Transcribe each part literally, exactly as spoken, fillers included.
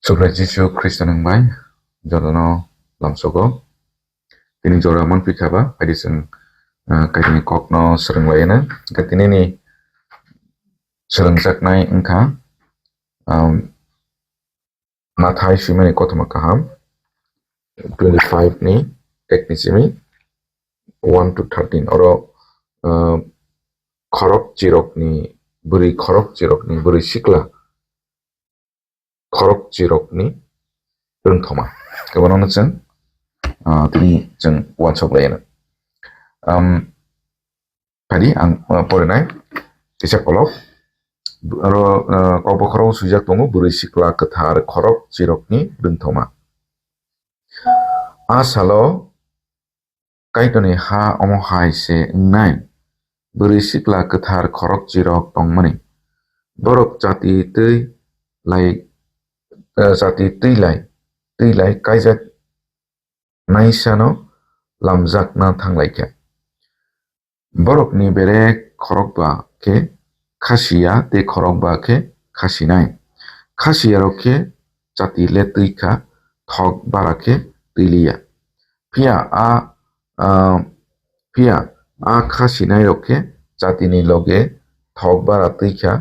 Chukrai Jisu Khristo ni wngbai jotono lamsogo. Tini jora manphi kha ba, phaidi chwng, ah, Kaitorni kokno swrwng laiyana. Hwnkhe tinini swrwngjaknai wngkha, um, Mathai swimani kothoma kaham twenty-five ni ek ni simi one to thirteen. Oro, ah, khorok chirokni, bwrwi khorok chirokni, bwrwi sikla khorok chirokni rwngthoma. Kebono chwng, ah, tini chwng uansuk laiyana. Um, phaidi ang, ah, porinai kisa kolok. Oro, ah, kokbokhorok swijak tongo, bwrwi sikla kwthar khorok chirokni rwngthoma. A salo Kaitorni ha omo hai se wngnai, bwrwi sikla kwthar khorok chirok tongmani. Borok chati twi lai, eh, chati twi lai, twi lai kaijak naisano lamjakna thanglaikha. Borokni bere khorokba khe khasiya tei khorokba khe khasinai. Khasiyarok khe chati le twi kha, thok bara khe twi liya. Phiya a, ah, phiya a khasinairok khe chatini loge thok bara twi kha.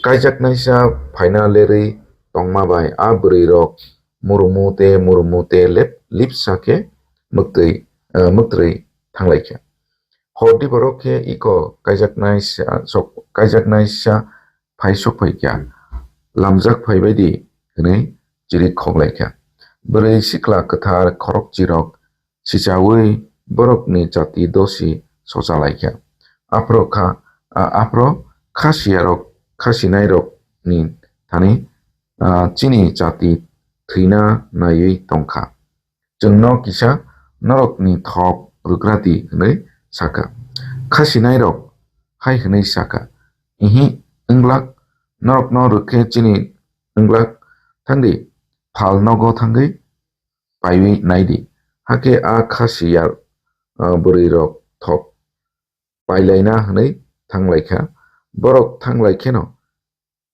Kaijaknaisa phaina lerwi tongma bai a bwrwirok murumu tei murumu tei lep-, lipsa khe mwktwi, ah, mwtrwi thanglaikha. Hordi borok khe iko kaijaknaisa sok-, kaijaknaisa phai sokphaikha, lamjak phaibaidi hwnwi chirik khoklaikha. Bwrwi sikla kwthar khorok chirok sichaui borokni chati dosi sochalaikha. Aphro kha, a-, aphro khasiyarok, khasinairokni thani, a, chini chati thwina naiwi tongkha. Chwngno kisa norokni thok rwgradi hwnwi sakha. Khasinairok hai hwnwi sakha, "Ihi, wng glak, norokno rwkhe chini wng glak, thangdi, phal nogo thangwi paiwi naidi." Hakhe a khasiyar, ah, bwrwirok thok pailaina hwnwi thanglaikha. Borok thanglaikheno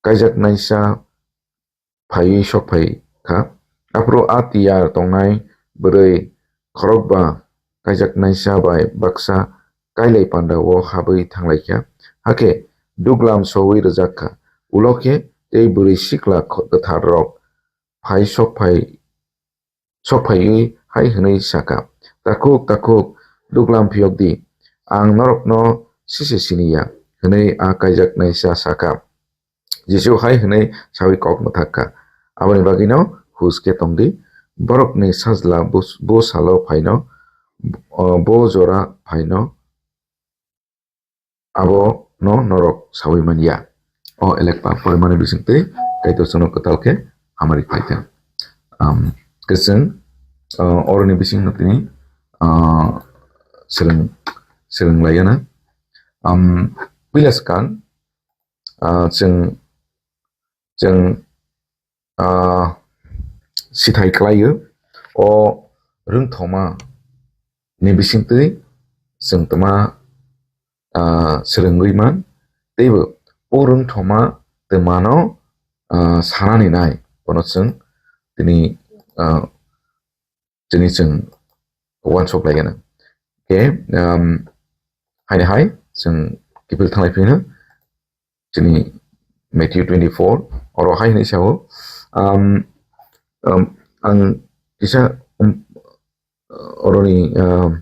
kaijaknaisa phaiwi sokphai kha. Aphuru a tiyar tongnai bwrwi khorokba kaijaknaisa bai baksa kailai pandao habwi thanglaikha. Hakhe duglam soui rwjak kha. Ulo khe tei bwrwi sikla kho-, kwtharrok phai sokphai, sokphaiwi hai hwnwi sakha, "Takhuk, takhuk, duglam phiyok di, ang norokno sise sini ya," hwnwi a kaijaknaisa sakha. Jisu hai hwnwi saui kok mwthak kha. Aboni bagwino hus khe tong di, borokni sajla bus-, bo salo phaino, o, bo jora phaino, abono norok saui man ya. O elekpa porimani bisingtwi Kaitor chwngno kwtal khe hamari khlai kha. Am, kwchwng, o, oroni bisingno tini, o, swrwng, swrwng laiyana. Am, puila swkang, ah, chwng, chwng, ah, sithai khlaio. O rwngthoma ni bisingtwi chwng tma, ah, swrwngwi man, teibo o rwngthoma twmano, ah, sanani nai, bono chwng tini, ah, tini chwng uansuk laigana. Khe, um, haini hai chwng kiphil thanglai phino chini Matthew twenty-four, oro hai hwnwi sao, um, um, ang kisa, um, oroni, um,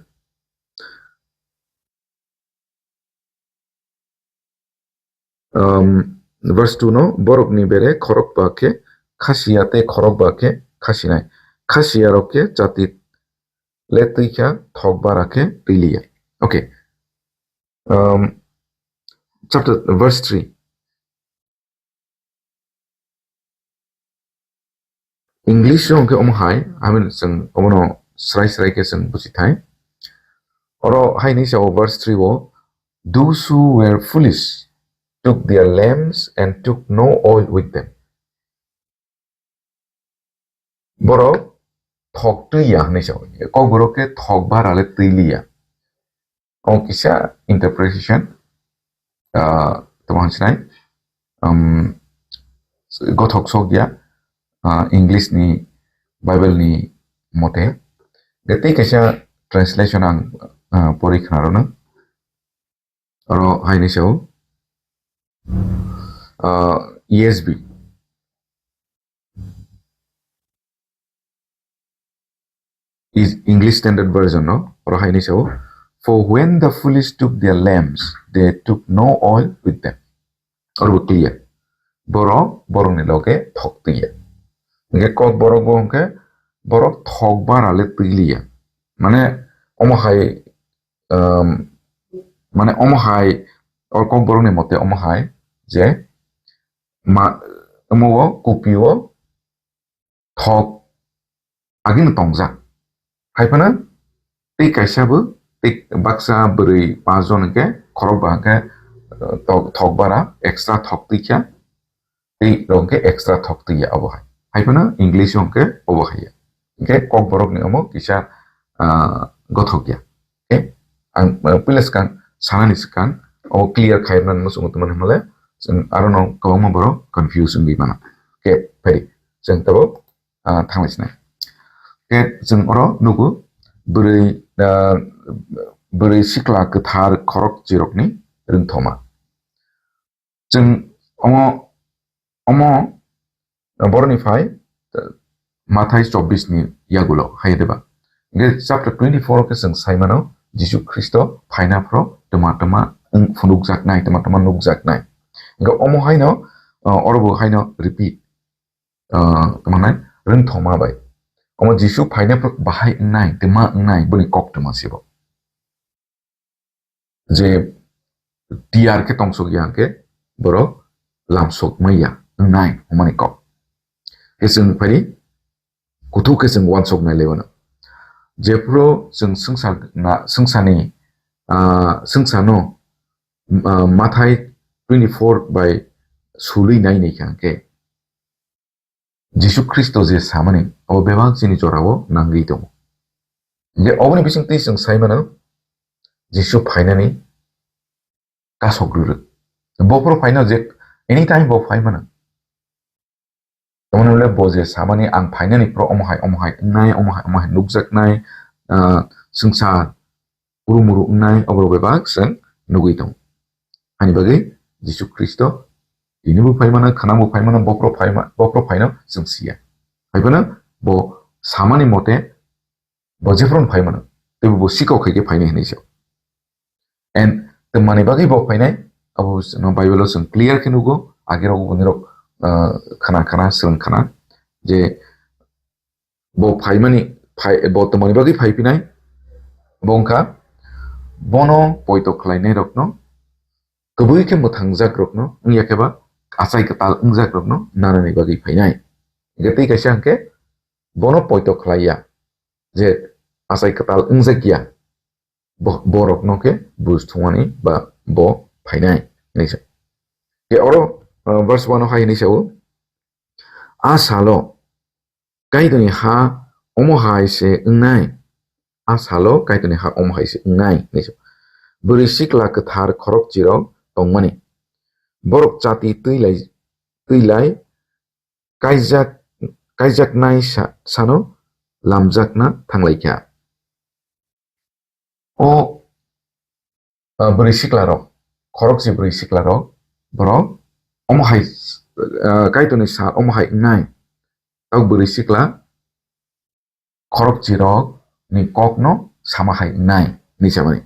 Um, verse two no, borokni bere khorokba khe khasiya tei khorokba khe khasinai. Khasiyarok khe chati le twi kha, thok bara khe twi liya. Okay. Um, chapter, verse three. English o hwnkhe omo hai, I mean, chwng omono srai srai khe chwng buji thai. Oro hai hinwi sao verse three o, "Those who were foolish took their lamps and took no oil with them." Borok thok twi ya hinwi sao. Kokborok khe thok bara le twi liya. O kisa interpretation, ah, tamo hwnsinai, um, gothok sok ya, ah, English ni Bible ni mote. Hwnkhe tei kaisa translation ang, ah, pori khna rwno. Oro hai ni sao, ah, E S V. Is English Standard Version no, oro hai ni sao, "For when the foolish took their lamps, they took no oil with them." Oro bo clear. Borok, borokni loge thok twi ya. Hwnkhe kok borok bo hwnkhe borok thok bara le twi li ya. Mane omo hai, um, mane omo hai, o kok borokni mote omo hai je ma, omo o kupi o thok agini tongjak. Hai phano tei kaisa bo, tei baksa bwrwi panch jon hwnkhe khorok ba hwnkhe, eh, thok, thok bara extra thok twi kha, tei rok hwnkhe extra thok twi ya obo hai. Hai phano English o hwnkhe obo hai ya. Hwnkhe kok borok ni omo kisa, ah, gothok ya. Okay? Ang, ah, puila swkang sanani swkang o clear khai rwna muchungo tongmani hwnle chwng aro no kwbangma borok confuse wngwi mano. Okay, phaidi. Chwng tabuk, ah, thanglai sinai. Khe chwng oro nugo bwrwi, ah, bwrwi sikla kwthar khorok chirokni rwngthoma. Chwng omo, omo boroni phai, ah, Mathai chobbish ni yagulo hai deba. Hwnkhe chapter twenty-four khe chwng sai mano Jisu Khristo phaina phro tma tma wng phunukjaknai, tma tma nukjaknai. Hwnkhe omo haino, ah, oro bo haino repeat. Ah, tamo nai, rwngthoma bai. Omo Jisu phaina phro bahai wngnai, twma wngnai, boni kok twma se bo. Je tiyar khe tongsok ya hwnkhe, borok lamsok mai ya wngnai, hwnmani kok. Khe chwng phai di, kuthuk khe chwng uansuk nai lai mano. Jephru chwng swngsa na, swngsa ni, ah, swngsa no, ah, Mathai twenty-four bai sului nai nai kha hwnkhe, Jisu Khristo je samani, abo bebak chini jorao nangwi tongo. Hwnkhe oboni bisingtwi chwng sai mano, Jisu phainani kasok rwrwk. Bophuru phaino je anytime bo phai mano. Tamoni le bo je samani ang phainani phro omo hai, omo hai wngnai, omo hai, omo hai nukjaknai, ah, swngsa uru muru wngnai, oborok bebak chwng nugwi tongo. Ani bagwi Jisu Khristo tini bo phai mano, khwnang bo phai mano, bophro phai ma-, bophro phaino chwng siya. Hai phano bo samani mote bo jephru phai mano, teibo bo sikok hai khe phainai hinwi sa. And twmani bagwi bo phainai, abo no Bible o chwng clear khe nugo, age rok boni rok, ah, khana khana, swrwng khana, je bo phaimani, phai, bo twmani bagwi phai phinai, bo wngkha bono poito khlainai rokno, kwbwi khe mwthangjak rokno, wngya khe ba achai kwtal wngjak rokno nanani bagwi phainai. Hwnkhe tei kaisa hwnkhe bono poito khlai ya, je achai kwtal wngjak ya, bo-, borokno khe buj thumani ba bo phainai hinwi sa. Khe oro, uh, verse one o hai hinwi sao, "A salo Kaitorni ha omo hai se wngnai, a salo Kaitorni ha omo hai se wngnai hinwi sao. Bwrwi sikla kwthar khorok chirok tongmani, borok chati twi lai, twi lai kaijak, kaijaknai sa-, sano lamjakna thanglai kha." O, ah, bwrwi sikla rok, khorokse bwrwi sikla rok, borok omo hai, ah, Kaitorni sal omo hai wngnai, tabuk bwrwi sikla khorokchi rok ni kok no sama hai wngnai hinwi samani.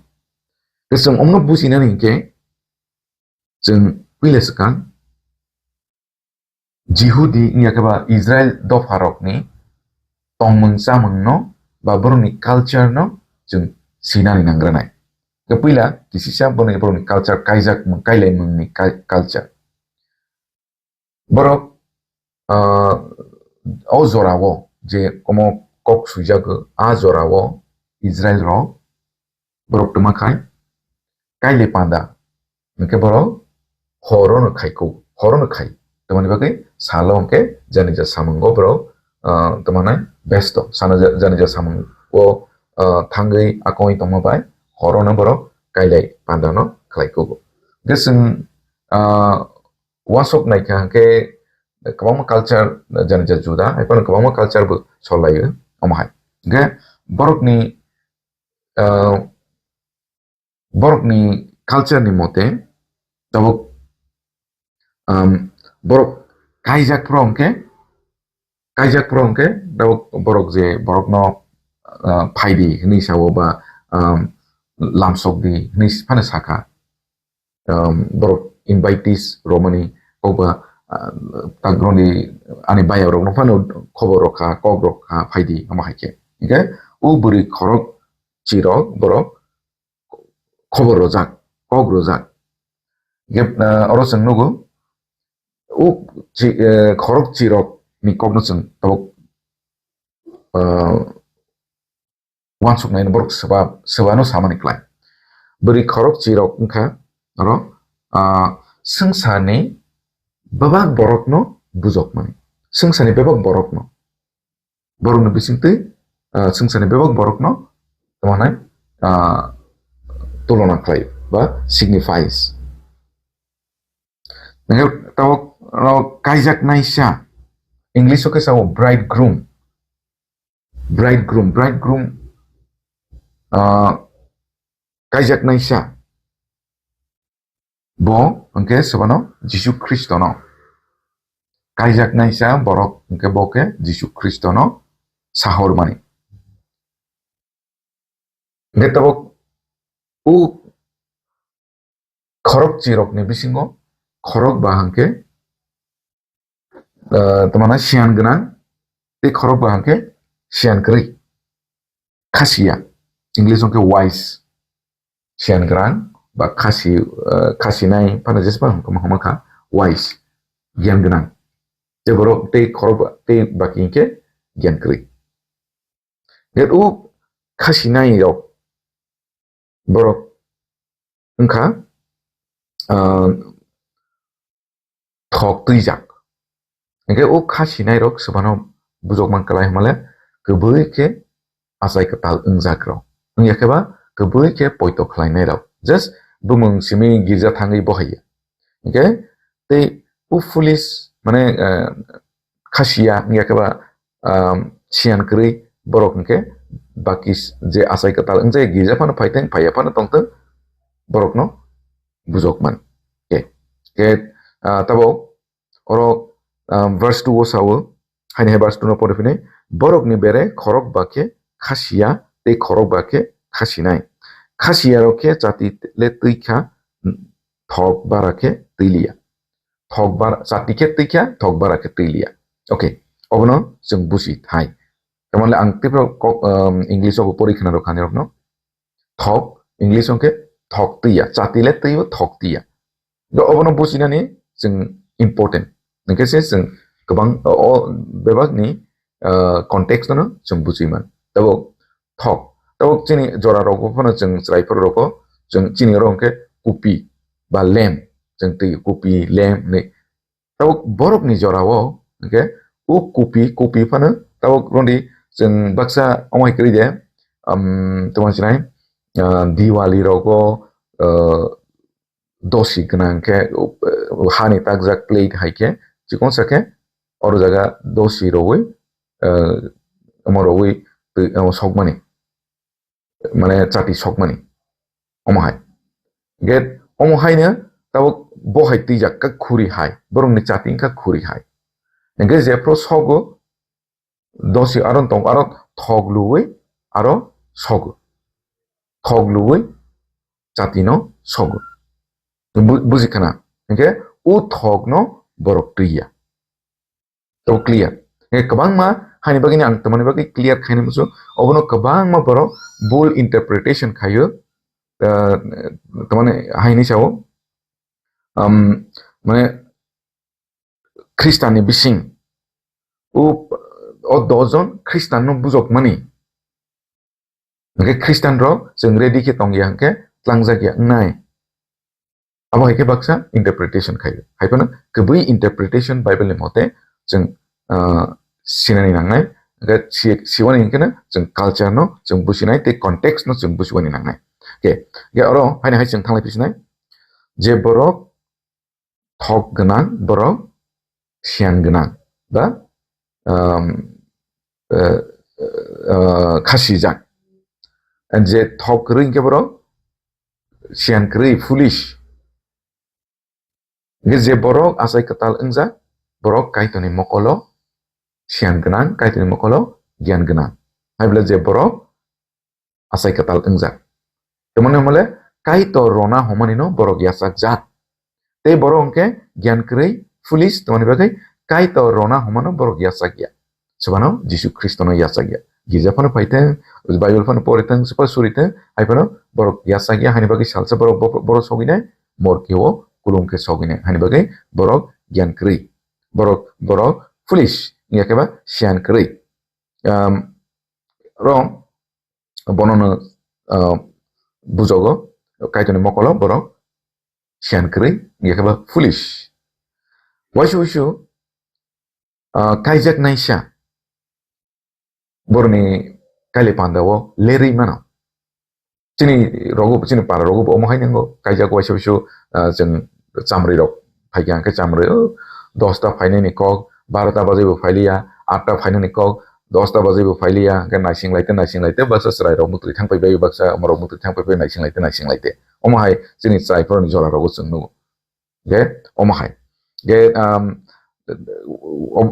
Tei chwng omno bujinani hinkhe chwng puila swkang Jihudi wngya khe ba Israel dopha rokni tongmung chamung no ba borokni culture no chwng sinani nangranai. Khe puila kisisa borokni, borokni culture kaijakmung, kailaimungni cul-, culture. Borok, ah, o jorao je omo kok swijago, a jorao Israel rok borok twma khai kaile panda, hinkhe borok horono khai kho, horono khai. Tamoni bagwi salo hinkhe janija samungo borok, ah, tamo nai besto, sano ja-, janija samungo, ah, thangwi akongwi tongma bai horono borok kailai pandano khlai kugo. Hinkhe chwng, ah, wasok naikha hinkhe kwbangma culture, jani ja juda, hai phano kwbangma culture bo sol laio, omo hai. Hingke borokni, ah, borokni culture ni mote tabuk, um, borok kaijak phuru hingke, kaijak phuru hingke tabuk borok je borokno, ah, phaidi hinui sao ba, um, lamsok di hinui phano saka. Um, borok invitees romani kok ba, ah, tagroni ani bayarokno phano khobor rokha, kok rokha, phaidi omo hai khe. Hingke o bwrwi khorok chirok borok khobor rojak, kok rojak. Hingke, ah, oro chwng nugo, o chi-, eh, khorok chirok ni kokno chwng tabuk, ah, uansuknai no borok swba, swbano samani klai. Bwrwi khorok chirok wngkha oro, ah, swngcharni bebak borokno bujokmani. Swngcharni bebak borokno. Borokni bisingtwi, ah, swngcharni bebak borokno tamo hwnai, ah, tulona khlai ba signifies. Nangkhe tabuk no kaijaknaisa, English o khe sao bridegroom. Bridegroom, bridegroom, ah, kaijaknaisa. Bo hwnkhe swbano Jisu Khristono. Kaijaknaisa borok hwnkhe bo khe Jisu Khristono sahormani. Hwnkhe tabuk o khorok chirokni bisingo khorok ba hwnkhe, ah, tamo hwnai siyan gwnang, tei khorok ba hwnkhe siyan kwrwi. Khasiya, English hwnkhe wise. Siyan gwnang ba khasi, ah, khasinai phano jespa hwnkhe hwnma kha wise, giyan gwnang. Tei borok tei khorok ba, tei baki hwnkhe giyan kwrwi. Hwnkhe o khasinai rok borok wngkha, ah, thok twijak. Hingke o kha sinai rok swbano bujok man kwlai hwnmale kwbwi khe achai kwtal wngjak rok. Wngya khe ba kwbwi khe poito khlainai rok. Just bumung simi girja thangwi bohaiya. Hingke tei o foolish mane, eh, kha siya wngya khe ba, um, siyan kwrwi borok hingke baki s-, je achai kwtal wngjak girja phano phaiteng phaiya phano tongteng borokno bujok man. Ke, ke, ah, tabok oro, ah, verse two o sao, haini hai verse two no pori phini, borokni bere khorok ba khe kha siya tei khorok ba khe kha sinai. Kha siya rok khe chati le twi kha, thok bara khe twi liya. Thok bara, chati khe twi kha, thok bara khe twi liya. Okay, obono chwng busi thai. Tamale ang tipra kok, um, English o bo pori khna rok kha nirok no. Thok, English hwnkhe thok twiya, chati le twibo thok twiya. Do obono bujinani chwng important. Hwnkhe se chwng kwbang o, o bebakni, ah, context no chwng bujui man. Tabuk thok. Tabuk chini jora rogo phano chwng chwrai phuru rogo chwng chini oro hwnkhe kupi ba lem chwng twi kupi lem hinwi. Tabuk borokni jorao hwnkhe o kupi, kupi phano tabuk rwndi chwng baksa omo hai kwrwi de, um, tamo sinai, ah, Diwali rogo, ah, dosi gwnang khe, uh, hani takjak plate hai khe chikon sa khe oro jaga dosi rwi, ah, omo rwi twi, omo sokmani. Mane chati sokmani. Omo hai. Get omo haino tabuk bo hai twijak kha khuri hai. Borokni chati wngkha khuri hai. Hingke jephru sogo dosi aro tong aro thok luwi aro sogo. Thok luwi chati no sogo. Bu-, buji khana. Hingke o thok no borok twiya. Tabuk clear. Hingke kwbangma haini bagwino ang tamani bagwi clear khaina muchungo. Obono kwbangma borok bul interpretation khaio. Ah, tamani haini sao, um, mane Khristanni bising o, o dos jon Khristanno bujokmani. Hingke Khristanrok chwng ready khe tongya hingke tlangjakya wngnai. Abo hai khe baksa interpretation khaio. Hai phano kwbwi interpretation Bible ni mote chwng, ah, sinani nangnai. Hingke si-, siwani hingke no chwng culture no chwng businai tei context no chwng busiwani nangnai. Hingke, hingke oro haino hai chwng thanglai pisinai. Je borok thok gwnang borok siyan gwnang ba, um, uh, uh, khasijak. And je thok kwrwi hwnkhe borok siyan kwrwi, foolish. Hwnkhe je borok achai kwtal wngjak, borok Kaitorni mokolo siyan gwnang, Kaitorni mokolo giyan gwnang. Hai bwle je borok achai kwtal wngjak. Tamoni hwnmale Kaitor rona hwnmanino borok yachakjak. Tei borok hwnkhe giyan kwrwi, foolish, tamoni bagwi Kaitor rona hwnmano borok yachakya. Sebano Jisu Khristono yachakya. Girja phano phaithwng, Bible phano porithwng, swpar surithwng, hai phano borok yachakya, haini bagwi salsa borok bo-, borok sogwinai, morkeo kulum khe sogwinai, haini bagwi borok giyan kwrwi. Borok, borok foolish, wngya khe ba siyan kwrwi. Um, rong, bonono, uh, bujogo, Kaitorni mokolo borok siyan kwrwi, wngya khe ba foolish. Waisa waisa, uh, kaijak naisa borokni kaili pandao lerwi mano. Chini rogo, chini para rogo bo omo hai nango, kaijak waisa waisa, ah, chwng chamri rok phaikha, hwnkhe chamri, oh, dosta phainani kok, barota bajai bo phailiya, atta phainani kok, dosta bajai bo phailiya, hwnkhe naising laite, naising laite, baksa chwrai rok mwtwi thang pai bai, baksa omorok mwtwi thang pai bai, naising laite, naising laite. Omo hai chini chwrai phoroni jora rogo chwng nugo. Ge omo hai. Ge, um,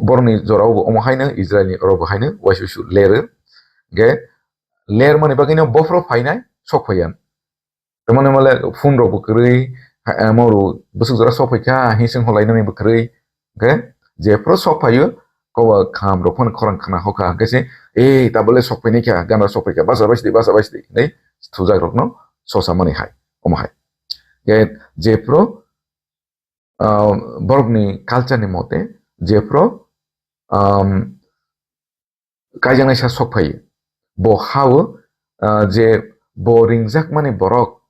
borokni jora bo omo haino, Israelni oro bo haino, waisa waisa ler. Ge ler mani bagwino bophro phainai, sok phaiya. Tamoni male phone rok bo kwrwi, ha, amo rok bwswk jora sok phaikha, hising holainani bo kwrwi. Ge jephru sok phaio, kobo kham rok phano khorang khna hokha, hwnkhe se, "Ei, tabole sok phainai kha, ganra sok phaikha, basa baisdi, basa baisdi," hinwi thujak rokno sosa mani hai, omo hai. Ge jephru, ah, borokni culture ni mote, jephru, um, kaijaknaisa sok phaio. Bo hao, ah, je bo ringjakmani borok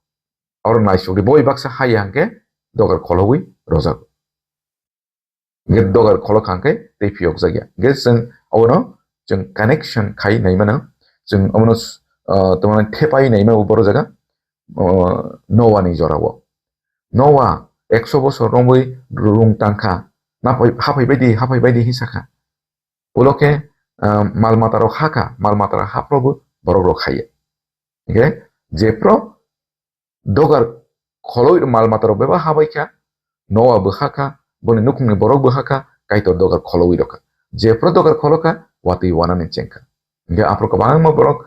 oro naisugwi boi baksa haya hwnkhe dogar kholowi rojak. Hwnkhe dogar kholo kha hwnkhe tei phiyokjakya. Hwnkhe chwng abono chwng connection khai nai mano. Chwng abono, ah, tongmani thepai nai mano boro jaga, ah, Noah ni jorao. Noah ekso bosor romwi rung tangkha, naphai, haphai baidi, haphai baidi hinwi sakha. Ulo khe, ah, mal mata rok hakha, mal mata rok haphrobo borok rok haiya. Hwnkhe jephru dogar kholowi mal mata rok bebak habai kha, Noah bo hakha, boni nukhungni borok bo hakha, Kaitor dogar kholowi rokha. Jephru dogar kholo kha, watwi wanani chengkha. Hwnkhe aphuru kwbangma borok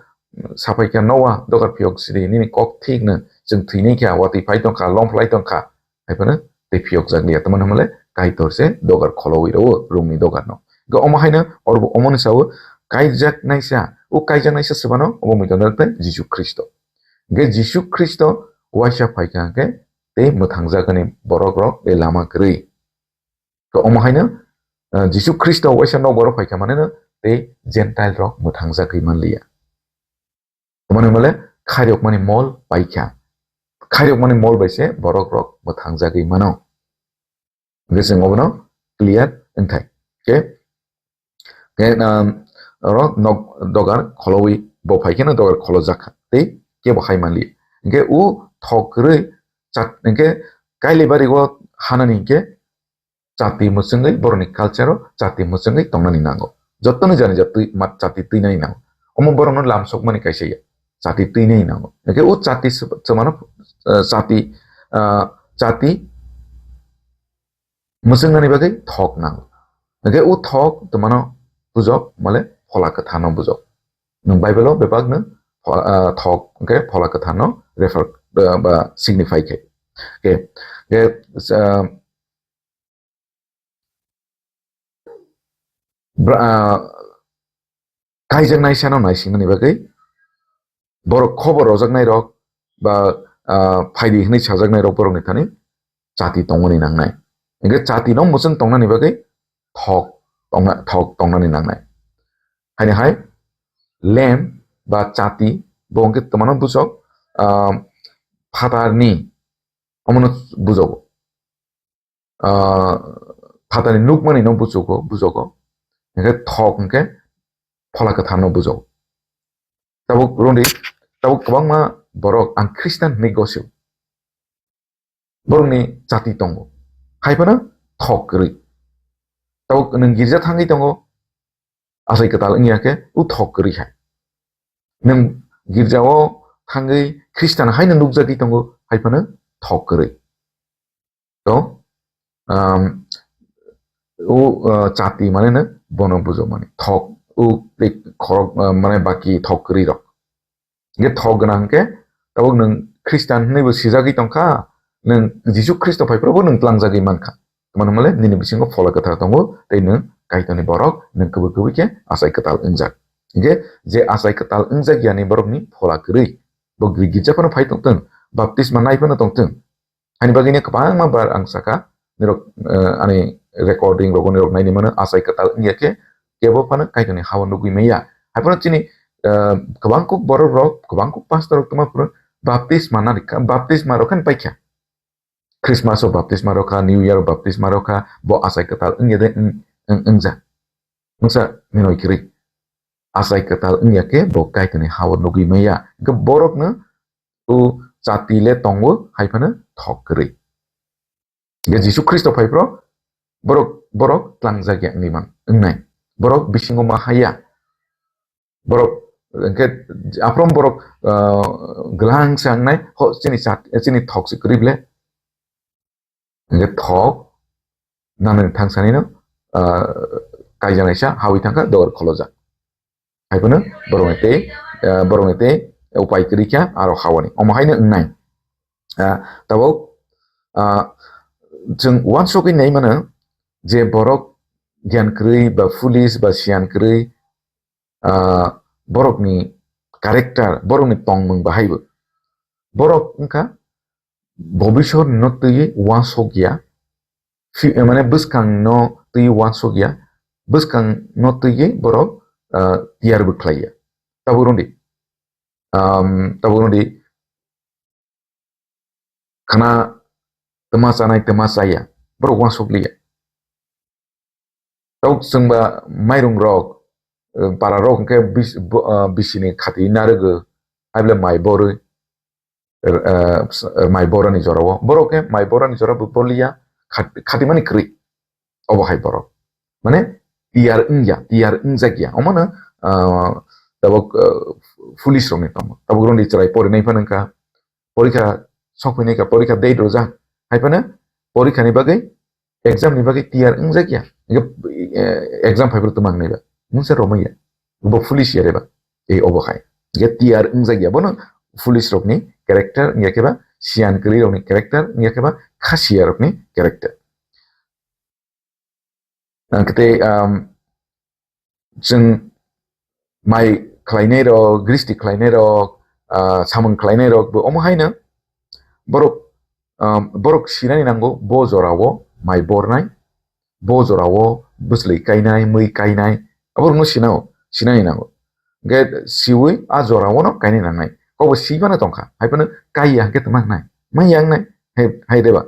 sapai kha, "Noah, dogar phiyok sidi, nini kok thik no, chwng thwinai kha, watwi phai tongkha, lom phlai tongkha." Hai phano tei phiyokjak liya, tamoni hwnmale Kaitor se dogar kholowi rwo, rungni dogar no. Hwnkhe omo haino oro bo omo ni sao kaijak naisa, o kaijak naisa swbano obo muiton tei Jisu Khristo. Hwnkhe Jisu Khristo waisa phaikha hwnkhe tei mwthangjagani borok rok tei lama kwrwi. To omo haino, eh, Jisu Khristo waisa nokbar o phaikha maneno tei Gentile rok mwthangjagwi manliya. Tamoni hwnmale khairokmani mol paikha. Khairokmani mol bai se borok rok mwthangjagwi mano. Hwnkhe chwng obono clear wngthai. Hwnkhe, hwnkhe, um, oro nok dogar kholowi bo phaikheno dogar kholojakha. Tei kebo hai manliya. Hwnkhe o thok kwrwi chat, hwnkhe kailibari o hanani hwnkhe chati mwchwngwi borokni culture o chati mwchwngwi tongnani nango. Jottoni jani jatwi ma-, chati twinani nango. Omo borokno lamsokmani kaisa ya. Chati twinani nango. Hwnkhe o chati sw-, swmano, eh, chati, ah, chati mwchwngnani bagwi thok nango. Hwnkhe o thok twmano bujok, male Phola Kwtharno bujok. Nwng Bible o bebak nwng pho-, ah, thok hwnkhe Phola Kwtharno refer, ah, ba signify khe. Hwnkhe, hwnkhe, ah, Bra-, ah, kaijaknai sano naisingmani bagwi borok khobor rojaknai rok ba, ah, phaidi hwnwi sajaknai rok borokni thani chati tongmani nangnai. Hwnkhe chati no mwchwng tongnani bagwi thok tongna, thok tongnani nangnai. Haini hai lem ba chati bo hwnkhe twmano bujok, ah, phatarni omono bujogo. Ah, phatarni nukmani no bujogo, bujogo. Hwnkhe thok hwnkhe Phola Kwtharno bujogo. Tabuk rwngdi, tabuk kwbangma borok ang Christian hwnwi gosio. Borokni chati tongo. Hai phano thok kwrwi. Tabuk nwng girja thangwi tongo, achai kwtal wngya khe o thok kwrwi hai. Nwng girjao thangwi Khristan haino nukjagwi tongo, hai phano thok kwrwi. To, um, o, uh, chati mane no bono bujokmani. Thok, o tei khorok, uh, mane baki thok kwrwi rok. Hingke thok gwnang hingke tabuk nwng Khristan hinwi bo sijagwi tongkha, nwng Jisu Khristo phai phuru bo nwng tlangjagwi mankha. Tamni hwnmale nini bisingo Phola Kwthar tongo tei nwng Kaitorni borok, nwng kubui kubui khe achai kwtal wngjak. Hingke je achai kwtal wngjak yani borokni phola kwrwi, bo gri-, girja phano phai tongthwng, baptisma nai phano tongthwng. Ani bagwi ni kwbangma bar ang saka, nirok, eh, ani recording rogo nirok naini mano, achai kwtal wngya khe kebo phano Kaitorni hao nugwi maya. Hai phano chini, eh, kwbang kuk borok rok, kwbang kuk pastor rok tongma phuru baptisma na rikha, baptisma rok khan paikha. Christmas o baptisma rokha, New Year o baptisma rokha, bo achai kwtal wngya de wng-, wng-, wngja. Mungsa minoi kwrwi. Achai kwtal wngya khe bo Kaitorni hao nugwi maya. Hwnkhe borokno o chati le tongo, hai phano thok kwrwi. Hingke Jisu Khristo phai phro borok, borok tlangjak ya wngwi man, wngnai. Borok bisingo ma haya. Borok hingke aphrom borok, ah, gwlang se wngnai, ho chini chati, chini thok se kwrwi ble. Hingke thok nanani thangsanino, ah, kaijanaisa hawi thangkha dogor kholojak. Hai phano borokni tei, ah, borokni tei upai kwrwi kha aro hawani. Omo haino wngnai. Ah, tabuk, ah, chwng uansugwi nai mano je borok giyan kwrwi ba foolish ba siyan kwrwi, ah, borokni character, borokni tongmung bahaibo. Borok wngkha bobisor no twiwi uansuk ya, fi-, mane bwskang no twiwi uansuk ya, bwskang no twiwi borok, ah, tiyar bwkhlai ya. Tabuk rwdi, um, tabuk rwdi, khana twma chanai twma chaya, borok uansuk liya. Tabuk chwngba mairung rok, eh, para rok hwnkhe bis-, bo-, ah, bisini khati narwgo, haible mai borwi, er, eh, mai borani jorao. Borok khe mai borani jora bo boliya, khat-, khatimani kwrwi. Obo hai borok. Mane tiyar wngya, tiyar wngjak ya. Omono, ah, tabuk, ah, foolish rokni tongmo. Tabuk rokni chwrai porinai phano wngkha, porikha sokphainai kha, porikha date rwjak. Hai phano porikhani bagwi, exam ni bagwi tiyar wngjak ya. Hingke, eh, exam phaiphuru twma wngnai ba. Mungsa romai ya. Bo foolish ya reba. Ei obo hai. Hingke tiyar wngjak ya. Bono foolish rokni character, wngya khe ba siyan kwrwi rokni character, wngya khe ba khasiya rokni character. Ang kete, um, chwng mai khlainai rok, gristi khlainai rok, ah, samung khlainai rok bo omo haino borok, um, borok sinani nango bo jorao mai bornai, bo jorao bwsli kainai, mwi kainai, aborokno sinao, sinani nango. Hingke siwi a jorao no kainai nangnai. Kokbo sibano tongkha, hai phano kaiya hingke twma wngnai, manya wngnai, hai, hai reba.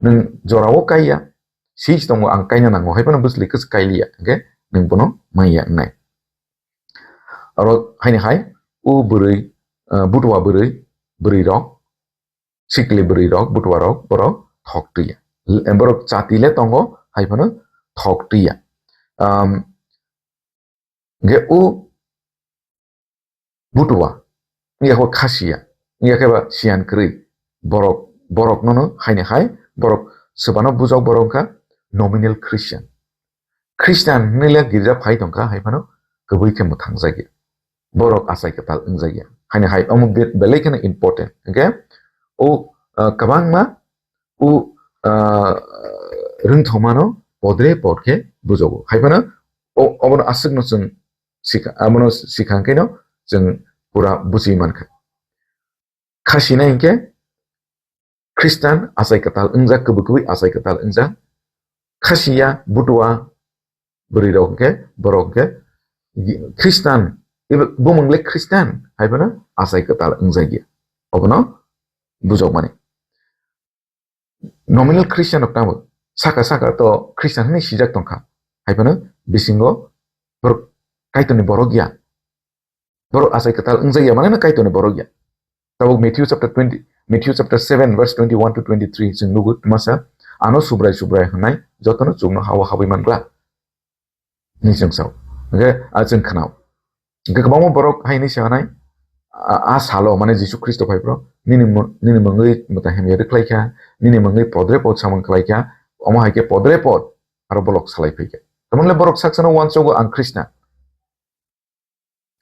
Nwng jorao kaiya, swi tongo ang kaina nango, hai phano bwsli kwchwk kailiya, hingke nwng bono manya wngnai. Aro haini hai, o bwrwi, ah, butua bwrwi, bwrwi rok, sikli bwrwi rok, butua rok, borok thok twiya. L-, borok chati le tongo, hai phano thok twiya. Um, Hingke o butua, wngya khe bo khasiya, wngya khe ba siyan kwrwi, borok, borok nono haini hai, borok swbano bujok borok wngkha nominal Christian. Christian hinwi le girja phai tongkha, hai phano kwbwi khe mwthangjakya. Borok achai kwtal wngjakya. Haini hai omo be-, belai kheno important. Hingke o, ah, kwbangma o, ah, rwngthomano podre pod khe bujogo. Hai phano o, obono aswkno chwng sikha, abono sikha hwnkhe no chwng pura buji mankha. Kha sinai hinkhe Khristan achai kwtal wngjak, kwbwi kwbwi achai kwtal wngjak. Kha siya butua bwrwi rok hinkhe, borok hinkhe Khristan, ebo bumung le Khristan hai phano achai kwtal wngjak ya. Obono bujokmani. Nominal Christian rok tamo saka saka to Christian hinwi sijak tongkha. Hai phano bisingo borok Kaitorni borok ya. Borok achai kwtal wngjak ya, mane no Kaitorni borok ya. Tabuk Matthew chapter twenty, Matthew chapter seven verse twenty-one to twenty-three chwng nugo, twmasa Ano Subrai Subrai hwnwi jotono chukno ha-o habwi man glak. Hwnwi chwng sao. Hwnkhe, a, chwng khna-o. Hwnkhe kwbangma borok hai hwnwi sa nai, a, a salo, mane Jisu Khristo phai phro, nini mo-, nini mungwi mwtai hamya rwkhlai kha, nini mungwi podre pod samung khlai kha, omo hai khe podre pod aro bolok salai phai kha. Tamoni le borok sak sano uansugo, "Ang Khristan."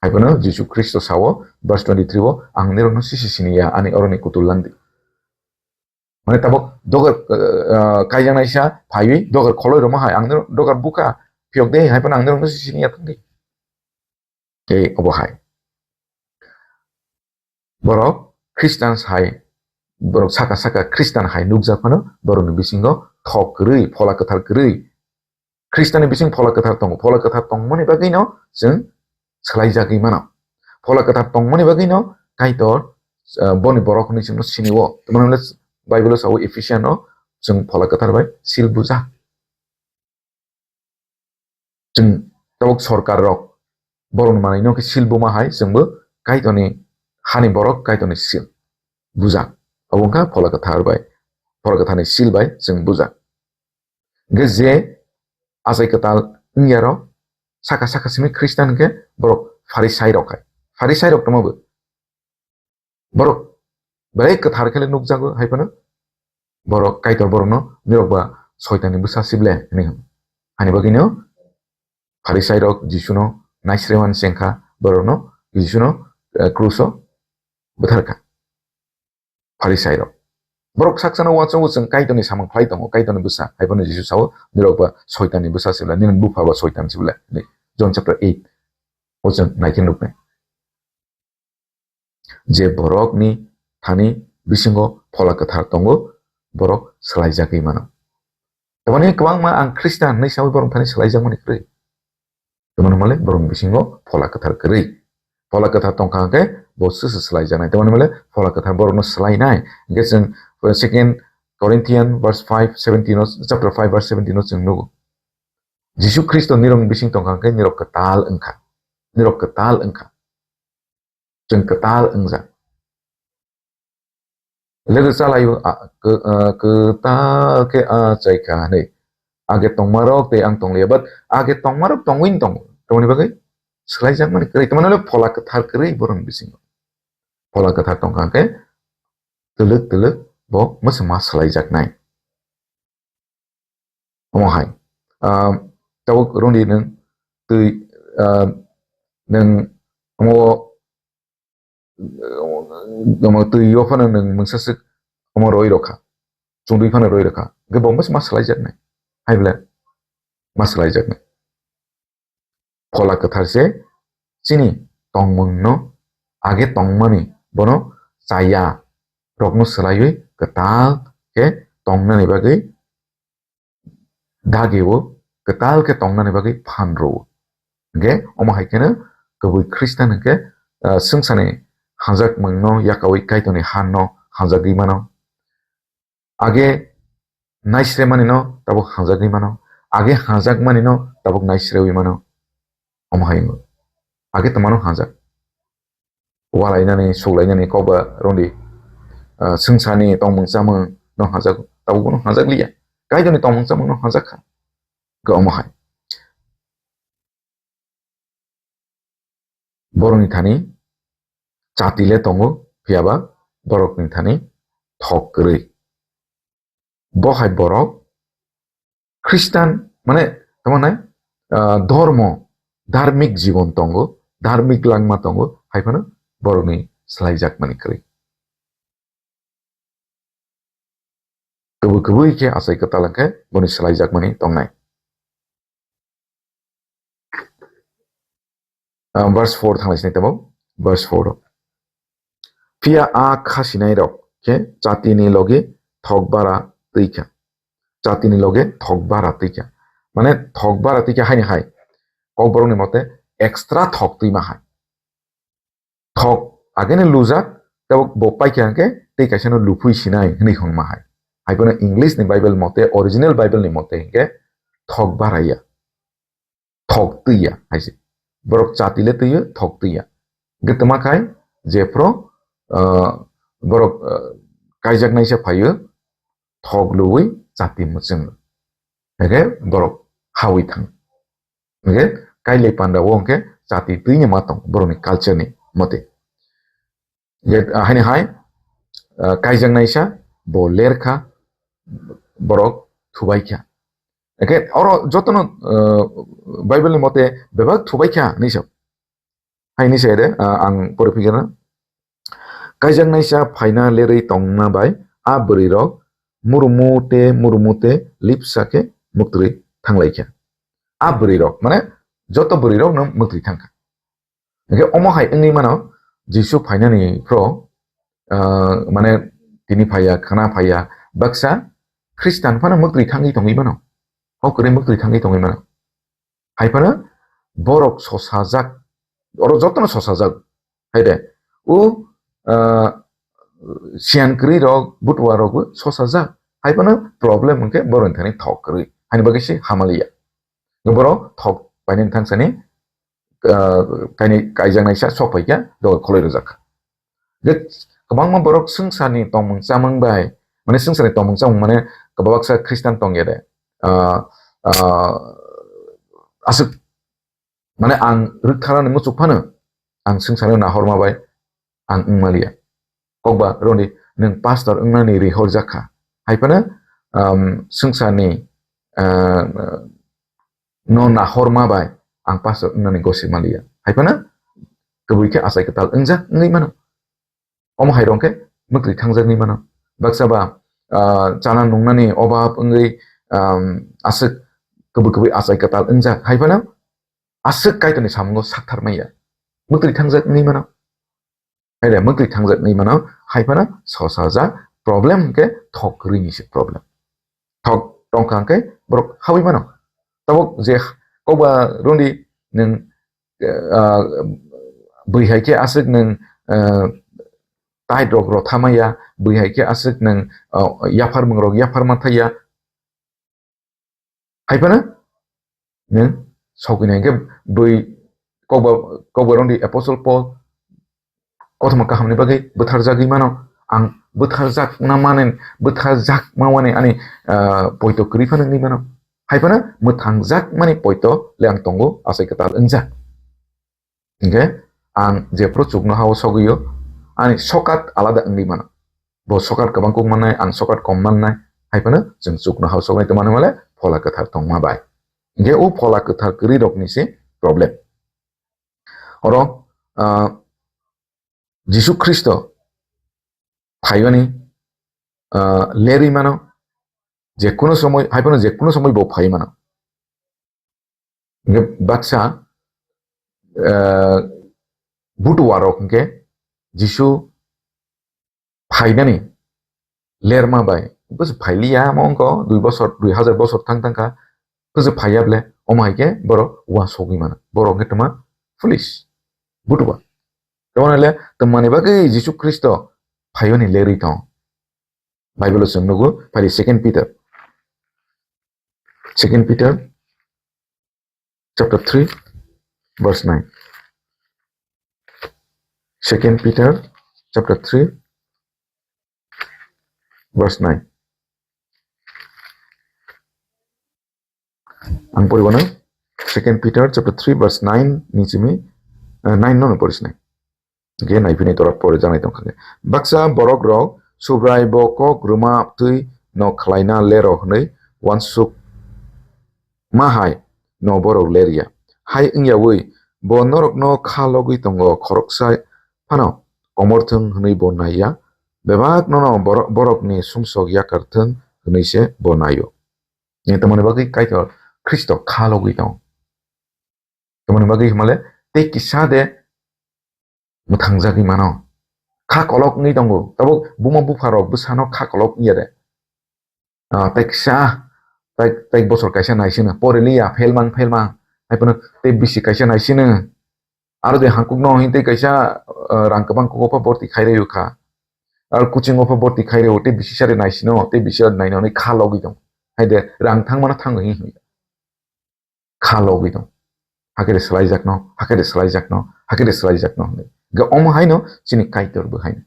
Hai phano Jisu Khristo sao, verse twenty-three o, "Ang nirokno sisi sini ya, ani oroni kutul langdi." Mane tabok dogar, eh, eh, kaijaknaisa phaiwi dogar kholoi rwma hai, "Ang nirok dogar buka phiyok de," hai phano, "Ang nirokno sisi sini ya thangdi." Tei obo hai. Borok Khristan hai, borok saka saka Khristan hai nukjak phano borokni bisingo thok kwrwi, phola kwthar kwrwi. Khristanni bising phola kwthar tongo. Phola kwthar tongmani bagwino chwng swlaijagwi mano. Phola kwthar tongmani bagwino Kaitor, ah, boni borok hwnwi chwngno sini-o. Tamoni hwnle Bible-o sao Ephesian-o chwng phola kwthar bai sil bujak. Chwng tabuk sorkar rok borokni manwino khe sil buma hai chwngbo Kaitorni hani borok Kaitorni sil bujak. Obo wngkha phola kwthar bai, phola kwtharni sil bai chwng bujak. Hwnkhe je achai kwtal wngya rok, saka saka simi Khristan hwnkhe borok Pharisai rok hai. Pharisai rok tongma bo. Borok belai kwthar khe le nukjago hai phano. Borok Kaitor borokno, "Nirok ba Soitanni bwsa sible," hwnwi hwn. Hani bagwino Pharisai rok Jisuno naisremani chengkha, borokno Jisuno, eh, kruso bwtharkha. Pharisai rok. Borok saksano uansukgo, "Chwng Kaitorni samung khlai tongo, Kaitorni bwsa." Hai phano Jisu sao, "Nirok ba Soitanni bwsa sible, nini bupha ba Soitan sible," hwnwi John chapter eight o chwng naikhe nuknai. Je borokni thani bisingo phola kwthar tongo, borok swlaijagwi mano. Tamoni kwbangma "Ang Khristan" hwnwi saui borok thani swlaijakmani kwrwi. Tamoni hwnmale borokni bisingo phola kwthar kwrwi. Phola kwthar tongkha hwnkhe bo swswk swlaijaknai. Tamoni hwnmale phola kwthar borokno swlainai. Hwnkhe chwng Second Corinthian verse five seventeen o, chapter five verse seventeen o chwng nugo. Jisu Khristo nirokni bising tongkha hwnkhe nirok kwtal wngkha. Nirok kwtal wngkha. Chwng kwtal wngjak. Logo chalaio, a, kw-, a, kwtal khe achaikha hwnwi. Age tongmarok tei ang tongliya, but age tongmarok tongwini tongo. Tamoni bagwi swlaijakmani kwrwi. Tamoni hwnle phola kwthar kwrwi borokni bisingo. Phola kwthar tongkha hwnkhe twlwk twlwk bo mwswma swlaijaknai. Omo hai. Ah, tabuk rwngdi nwng twi, ah, nwng omo, omo twi o phano nwng mungsa swk omo roi rokha. Chwngdwi phano roi rokha. Hwnkhe bo mas, mas swlaijaknai. Hai bwle mas swlaijaknai. Phola kwthar se chini tongmungno age tongmani bono chaya rokno swlaiwi kwtal khe tongnani bagwi dagi-o, kwtal khe tongnani bagwi phan rw-o. Hwnkhe omo hai kheno kubui Khristan hwnkhe, ah, swngcharni hanjakmungno yakaui Kaitorni hanno hanjagwi mano. Age naisremanino tabuk hanjagwi mano, age hanjakmanino tabuk naisrewi mano. Omo hai wngkha. Age tongmano hanjak. Walainani, suklainani kokba rwngdi, ah, swngcharni tongmung chamung no hanjak, tabuk bono hanjak liya. Kaitorni tongmung chamung no hanjak kha. Hwnkhe omo hai. Borokni thani chati le tongo, phiya ba borokni thani thok kwrwi. Bo hai borok Khristan, mane, tamo nai, ah, dhormo, dharmik jibon tongo, dharmik langma tongo, hai phano borokni swlaijakmani kwrwi. Kubui kubui khe achai kwtal hwnkhe boni swlaijakmani tongnai. Ah, verse four thanglai sinai tamo, verse four o. Phiya a kha sinai rok khe chati ni logi thok bara twi kha. Chati ni loge thok bara twi kha. Mane thok bara twi kha haini hai. Kokborok ni mote extra thok twi ma hai. Thok agene lujak, tabuk bo paikha hwnkhe tei kaisa no luphui sinai hwnwi hwn ma hai. Hai phano English ni Bible mote, original Bible ni mote hwnkhe thok bara ya. Thok twi ya hai se. Borok chati le twi o, thok twi ya. Hwnkhe tma khai jephru, ah, borok, ah, kaijaknaisa phai o, thok luwi chati mwchwng. Hwnkhe borok hawi thang. Hwnkhe kailai panda o hwnkhe chati twini ma tong borokni culture ni mote. Hwnkhe, ah, haini hai, ah, kaijaknaisa bo lerkha, borok thubaikha. Hwnkhe oro jotono, ah, Bible ni mote bebak thubaikha hinwi sa. Haini se de, ah, ang pore phikirna. Kaijaknaisa phaina lerwi tongma bai a bwrwi rok murumu te murumu te lipsa khe muktwi thanglaikha. A bwrwi rok, mane joto bwrwi rok no muktwi thangkha. Hwnkhe omo hai wngwi mano, Jisu phainani phro, ah, mane tini phaiya, khana phaiya, baksa Khristan phano muktwi thangwi tongwi mano. Hok kwrwi muktwi thangwi tongwi mano. Hai phano borok sosajak, oro jotono sosajak. Hai de, o, ah, siyan kwrwi rok, butua rok bo sosajak. Hai phano problem hwnkhe borokni thani thok kwrwi. Haini bagwi se hamaliya. Borok thok painani thangsani, ah, kaini kaijaknaisa sok phaikha, dogo kholoi rwjak. Je kwbangma borok swngcharni tongmung chamung bai, mane swngcharni tongmung chamung mane kwbabaksa Khristan tongya de. Ah, ah, aswk, mane ang rwktharani muchuk phano ang swngcharno nahorma bai ang wngmaliya. Kokba roni nwng pastor wngnani rihorjak kha. Hai phano, um, swngcharni, ah, no nahorma bai ang pastor wngnani gosi maliya. Hai phano kwbwi khe achai kwtal wngjak wngwi mano. Omo hai rok khe mwktwi thangjaknwi mano. Baksa ba, ah, chana nungnani obab wngwi, um, aswk kwbwi kwbwi achai kwtal wngjak. Hai phano aswk Kaitorni samungo sakthar manya. Mwktwi thangjak wngwi mano. Hai de, mwktwi thangjak wngwi mano. Hai phano sosa ja problem hwnkhe thok kwrwini se problem. Thok tongkha hwnkhe borok hawi mano. Tabuk je kokba rwndi nwng, ah, bwi hai khe aswk nwng, ah, tait rok rotha maya, bwi hai khe aswk nwng, ah, yaphar mung rok yaphar ma thaya. Hai phano nwng sogwi nai hwnkhe bwi kokba, kokba rwndi Apostle Paul kothoma kahamni bagwi bwtharjagwi mano. Ang bwtharjakna mani, bwtharjakma wani ani, ah, poito kwrwi phano wngwi mano. Hai phano mwthangjak mani poito le ang tongo, achai kwtal wngjak. Hingke ang jephru chuknohao sogwio, ani sokat alada wngwi mano. Bo sokat kwbang kuk mannai, ang sokat kom mannai, hai phano chwng chuknohao sogwi tongmani hwnle Phola Kwthar tongma bai. Hingke o Phola Kwthar kwrwi rokni se problem. Oro, ah, Jisu Khristo phaiyoni, ah, lerwi mano, je kuno somoi, hai phano je kuno somoi bo phai mano. Hingke baksa, eh, butuwa rok hingke Jisu phainani lerma bai, bwswk phailiya, omo wngkha dui bosor, dui hajar bosor thang thangkha, bwswk phaiya ble, omo hai khe borok uansugwi mano, borok wngkhe twma foolish, butuwa. Tamo le twmani bagwi Jisu Khristo phaiyoni lerwi tongo. Bible o chwng nugo, phari Second Peter. Second Peter chapter three, verse nine. Second Peter chapter three, verse nine. Ang poribo na, Second Peter chapter three, verse nine ni simi, eh, nine no, no pori sinai. Hingke naiphini tora pore janai tongkha khe. Baksa borok rok Subrai bo kok rwma twi no khlaina lero hwnwi uansuk ma hai no borok lerya. Hai wngyawi bo norokno kha logwi tongo, khoroksa phano komor thwng hwnwi bo naiya. Bebak nono borok, borokni sumsok yakar thwng hwnwi se bo naio. Ni tamoni bagwi Kaitor Khristo kha logwi tongo. Tamoni bagwi himale tei kisa de mwthangjagwi mano. Kha kolok wngwi tongo. Tabuk buma bupha rok bwsano kha kolok wngya de. Ah, tei kisa, tei, tei bosor kaisa naisino. Poriliya, fail mang, fail mang. Hai phano tei bisi kaisa naisino. Aro de hangkuk no hing tei kaisa, ah, rang kwbang kuk opha borti khai rw kha. Aro kuching opha borti khai rw tei bisi sari naisino, tei bisi sari nainani kha logwi tong. Hai de rang thang mano thango hing hing. Kha logwi tong. Hakhe de swlaijakno, hakhe de swlaijakno, hakhe de swlaijakno hwnwi. Ga omo haino chini Kaitor bo haino.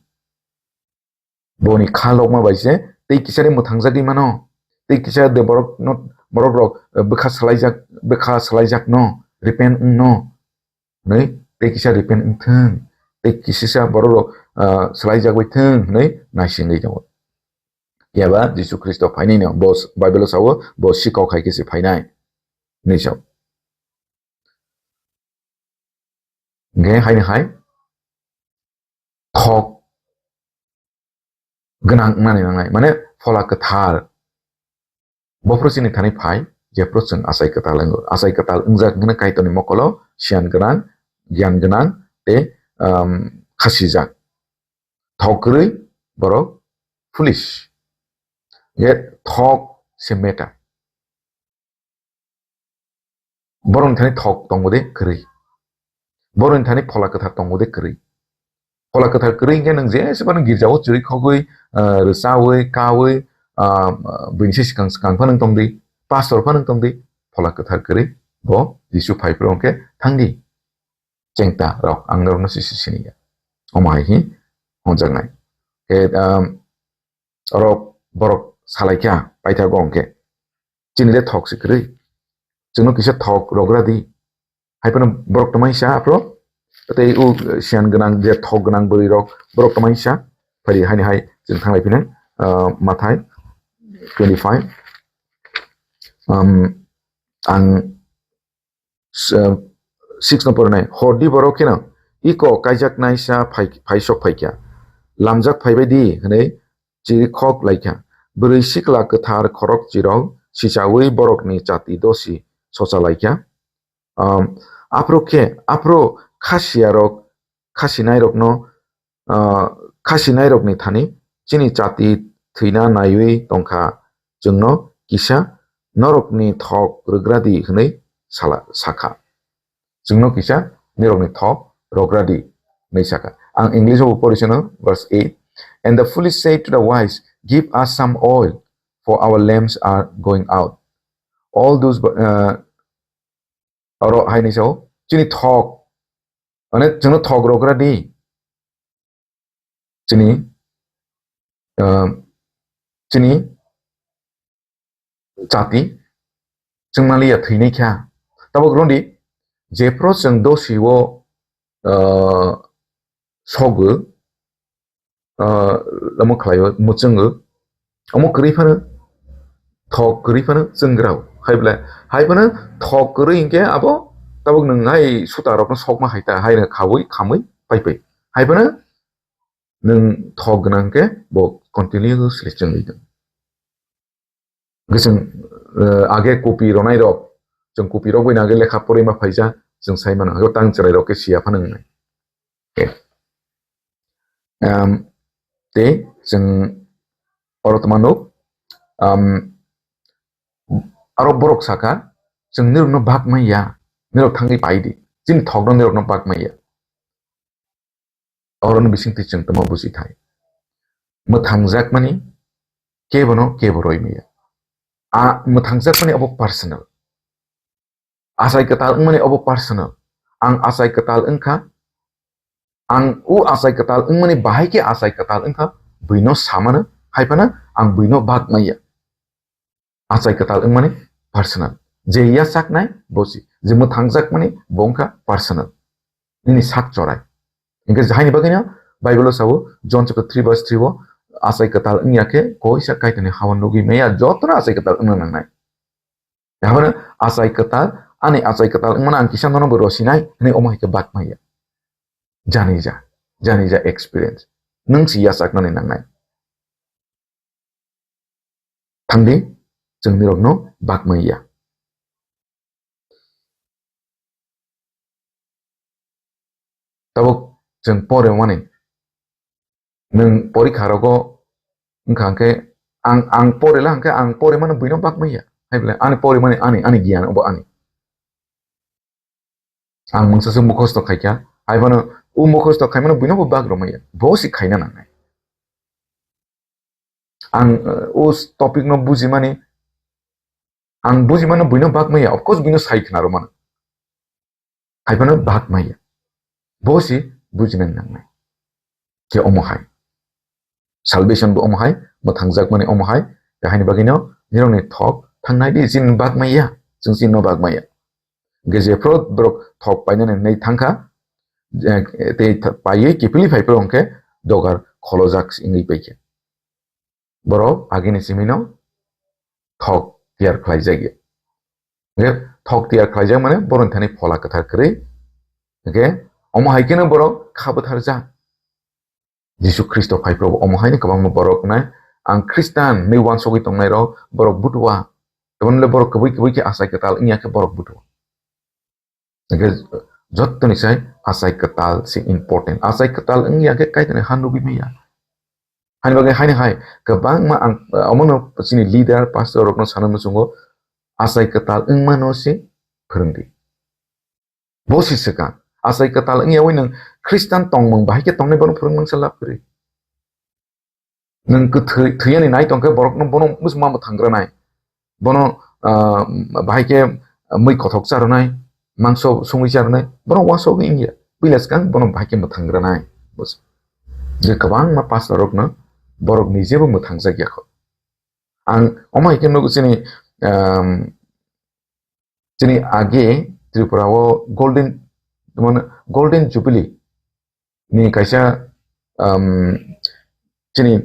Boni kha logma bai se tei kisari mwthangjagwi mano. tei kisa de borok no, borok rok, eh, bwkha salaijak, bwkha salaijak no, repent wng no, hwnwi tei kisa repent wng thung, tei kisisa borok rok, ah, salaijak bai thung hwnwi naisingwi tongo. Phiya ba Jisu Khristo phainai no, bo s-, Bible o sao, bo sikok hai khe se phainai hwnwi sao. Hingkhe haino hai thok gwnang wngnani nangnai, mane Phola Kwthar. Bophuru chini thani phai, jephuru chwng achai kwtal wngo. Achai kwtal wngjak hwnkheno Kaitorni mokolo siyan gwnang, giyan gwnang tei, um, khasijak. Thok kwrwi borok foolish. Ye thok se matter. Borokni thani thok tongo de kwrwi. Borokni thani Phola Kwthar tongo de kwrwi. Phola Kwthar kwrwi hwnkhe nwng jesebano girjao chwrwi khogwi, ah, rwchawi, kawi, ah, bini se swkang swkang phano wng tongdi, pastor phano wng tongdi, Phola Kwthar kwrwi bo Jisu phai phuru hwnkhe thangdi. Chengta rok ang norokno sisi siniya. Omo hai hi hwnjaknai. Khe, um, oro borok salaikha paithago hwnkhe. Chini le thok se kwrwi. Chwngno kisa thok rogra di. Hai phano borok tongmani sa aphro. Tei u siyan gwnang je thok gwnang bwrwi rok borok tongmani sa. Phari haini hai chwng thanglai phino, ah, Mathai twenty-five. Um, ang, s-, six no porinai. Hordi borok kheno iko kaijaknai sa phai, phai sok phaikha. Lamjak phaibai di hwnwi chirikhok laikha. Bwrwi sikla kwthar khorok chirok sichawi borokni chati dosi socha laikha. Um, aphuru khe, aphuru khasiyarok, khasinairokno, uh, khasinairokni thani chini chati thwina naiwi tongkha, chwngno kisa norokni thok rwgradi hwnwi sala-, sakha. Chwngno kisa nirokni thok rogradi hwnwi sakha. Ang English o bo pori sano, verse eight. And the foolish say to the wise, "Give us some oil, for our lamps are going out." All those, uh, oro haini sao, chini thok, mane chwngno thok rogra di. Chini, ah, chini chati chwngmaliya thwinai kha. Tabuk rwdi, jephru chwng dosio, ah, sogo, ah, omo khlaio, muchungo, omo kwrwi phano, thok kwrwi phano chwnggrao. Hai bwle, hai phano thok kwrwi hinkhe abo tabuk nwng hai sutarokno sokma hai ta, hai no khaui, khamui, paipai. Hai phano nwng thok gwnang khe bo continuously chwngwi tong. Hwnkhe chwng, eh, age kopi ronai rok, chwng kopi rok bai age lekha porwi ma phaija, chwng sai mano, hwnkhe tang chwrai rok khe siya phano wngnai. Okay. Um, tei chwng oro tongmano, um, aro borok saka, chwng nirokno bak manya, nirok thangwi pai di, chini thokno nirokno bak manya. Oroni bisingtwi chwng tongma buji thai. Mwthangjakmani kebono kebo roi maya. A mwthangjakmani obo personal. Achai kwtal wngmani obo personal. Ang achai kwtal wngkha. Ang o achai kwtal wngmani bahai khe achai kwtal wngkha. Buino samano, hai phano ang buino bak maya. Achai kwtal wngmani personal. Je yachaknai bo si, je mwthangjakmani bo wngkha personal. Nini sak chorai. Hingkhe haini bagwino Bible o sao, John chapter three verse three o, achai kwtal wngya khe koisa Kaitorni hawan nugwi maya, jotono achai kwtal wngna nangnai. Yaphano achai kwtal, ani achai kwtal wngmano ang kisa nono bo rosinai hwnwi omo hai khe bak maya. Janija, janija experience. Nwng si yachaknani nangnai. Thangdi, chwng nirokno bak manya. Tabuk chwng pore mani. Nwng porikha rogo wngkha hwnkhe ang, ang porela hwnkhe ang pore mano buino bak manya. Hai bole ani pore mani ani, ani giyan obo ani. Ang mungsa se mukhosto khaikha, hai phano o mukhosto khaimano buino bo bak romaya, bo si khaina nangnai. Ang, eh, o topic no bujimani, ang bujimano buino bak maya, of course buino sai khna romano. Hai phano bak maya, bo si bujina nangnai. Khe omo hai. Salvation bo omo hai, mwthangjakmani omo hai, khe haini bagwino nirokni thok thangnai di, chini bak maya, chwng chini no bak maya. Hwnkhe jephru borok thok painani nai thangkha, je, tei th-, paiwi kiphilwi phai phuru hwnkhe dogar kholojak wngwi paikha. Borok agini simino thok tiyar khlaijak ya. Hwnkhe thok tiyar khlaijak mane borokni thani phola kwthar kwrwi. Hwnkhe omo hai kheno borok kha bwtharjak. Jisu Khristo phai phuru omo haino kwbangma borok nai, ang Khristan hinwi uansugwi tongnairok borok butua. Tei borok kwbwi kwbwi khe achai kwtal wngya khe borok butua. Hwnkhe jottoni sai achai kwtal se important. Achai kwtal wngya khe Kaitorni ha nugwi manya. Haini bagwi haino hai kwbangma ang, omono chini leader, pastor rokno sana muchungo achai kwtal wngmano se phwrwngdi. Bo se swkang. Achai kwtal wngya wi nwng Khristan tongmung bahai khe tongnai bono phwrwngmung se lab kwrwi. Nwng kwthwi, thwiyani nai tongkhe borokno bono muchungma mwthang rwnai. Bono, ah, bahai khe mui kothok cha rwnai, mangso songwi cha rwnai, bono uansugwi wngya. Puila swkang bono bahai khe mwthang rwnai. Bus-, je kwbangma pastor rokno borok nijebo mwthang jak ya kho. Ang omo hai khe nugo chini, um, chini age Tripura o golden, mane golden jubilee ni kaisa, um, chini